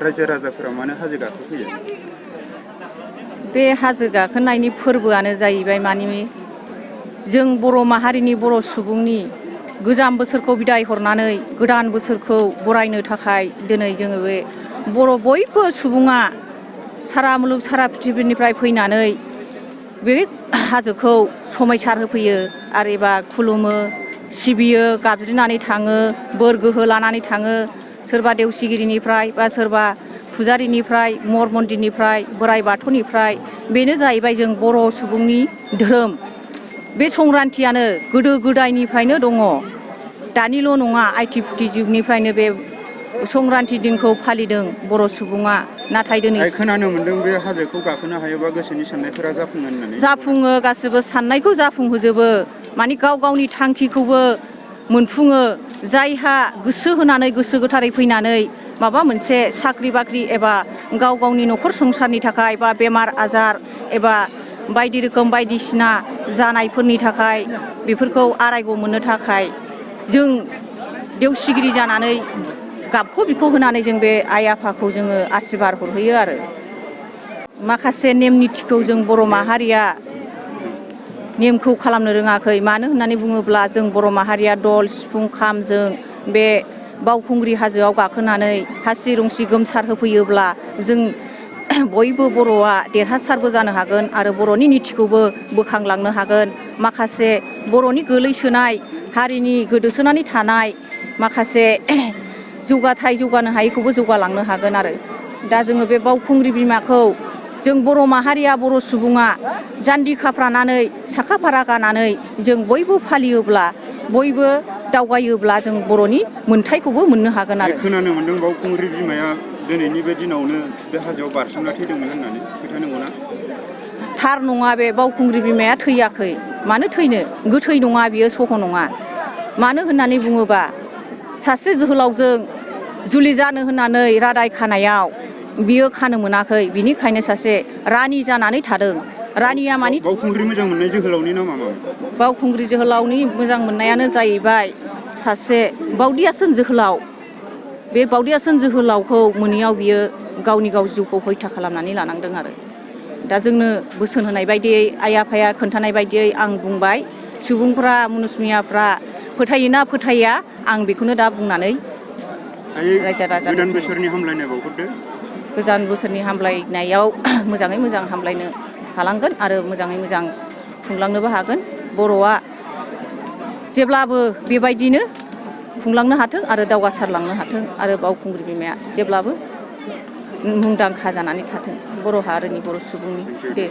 रायजो राजाफोरा मानो हाजो गाखोफैयो? बे हाजो गाखोनायनि फोरबोआनो जाहैबाय मानि जों बर' माहारिनि बर' सुबुंनि गोजाम बोसोरखौ बिदाय हरनानै गोदान बोसोरखौ बरायनो थाखाय दिनै जोङो बे बर' बयबो सुबुङा सारा मुलुग सारा पृथिबिनिफ्राय फैनानै बे हाजोखौ समायसार होफैयो आरो एबा खुलुमो सिबियो गाबज्रिनानै थाङो बोर गोहो लानानै थाङो सोरबा देवसिगिरिनिफ्राय बा सोरबा फुजारिनिफ्राय मर मन्दिरनिफ्राय बोराइ बाथौनिफ्राय बेनो जाहैबाय जों बर' सुबुंनि धोरोम। बे संक्रान्तियानो गोदो गोदायनिफ्रायनो दङ दानिल' नङा आइथि फुथि जुगनिफ्रायनो बे संक्रान्ति दिनखौ फालिदों बर' सुबुङा। नाथाय दिनै खोनानो मोन्दों बे हाजोखौ गाखोनो हायोबा गोसोनि साननायफोरा जाफुङो होननानै। जाफुङो गासिबो साननायखौ जाफुंहोजोबो माने गाव गावनि थांखिखौबो मोनफुङो जायहा गोसो होनानै गोसो गोथारै फैनानै माबा मोनसे साख्रि बाख्रि एबा गाव गावनि न'खर संसारनि थाखाय बा बेमार आजार एबा बायदि रोखोम बायदिसिना जानायफोरनि थाखाय बेफोरखौ आरायग' मोननो थाखाय जों देवसिगिरि जानानै गाबख' बिख' होनानै जों बे आइ आफाखौ जोङो आसिरबाद हरहैयो आरो माखासे नेम निथिखौ जों बर' माहारिया नेमखौ खालामनो रोङाखै मानो होननानै बुङोब्ला जों बर' माहारिया दल सिफुं खामजों बे बावखुंग्रि हाजोआव गाखोनानै हासि रंसि गोमसार होफैयोब्ला जों बयबो बर'आ देरहासारबो जानो हागोन आरो बर'नि निथिखौबो बोखांलांनो हागोन माखासे बर'नि गोलैसोनाय हारिनि गोदोसोनानै थानाय माखासे जौगानो हायैखौबो जौगालांनो हागोन आरो दा जोङो बे बावखुंग्रि बिमाखौ जों बर' माहारिया बर' सुबुङा जान्जि खाफ्रानानै साखा फारा गानानै जों बयबो फालियोब्ला बयबो दावगायोब्ला जों बर'नि मोनथायखौबो मोननो हागोन आरो। खोनानो मोन्दों बावखुंग्रि बिमाया दिनैनि बे दिनावनो बे हाजोआव बारसोमना थैदोंमोन होननानै खोथा नंगौना? थार नङा बे बावखुंग्रि बिमाया थैयाखै मानो थैनो गोथै नङा बियो सह' नङा मानो होननानै बुङोबा सासे जोहोलावजों जुलि जानो होननानै रादाय खानायाव बियो खानो मोनाखै बिनिखायनो सासे रानि जानानै थादों। रानिया मानि बावखुंग्रि मोजां मोननाय जोहोलावनि नामा मामोन? बावखुंग्रि जोहोलावनि मोजां मोननायानो जाहैबाय सासे बावदियासोन जोहोलाव बे बावदियासोन जोहोलावखौ मोनैयाव बियो गावनि जिउखौ हयथा खालामनानै लानांदों आरो दा जोंनो बोसोन होनाय बायदियै आइ आफाया खोन्थानाय बायदियै आं बुंबाय सुबुंफ्रा मुनुसमियाफ्रा फोथायोना फोथाया आं बेखौनो दा बुंनानै रायजो राजानो गोदान बोसोरनि हामलायनाय बावहरदो। गोदान बोसोरनि हामलायनायाव मोजाङै मोजां हामलायनो हालांगोन आरो मोजाङै मोजां खुंलांनोबो हागोन बर'आ जेब्लाबो बेबायदिनो खुंलांनो हाथों आरो दावगासारलांनो हाथों आरो बावखुंग्रि बिमाया जेब्लाबो मुंदांखा जानानै थाथों बर' हारिनि बर' सुबुंनि दे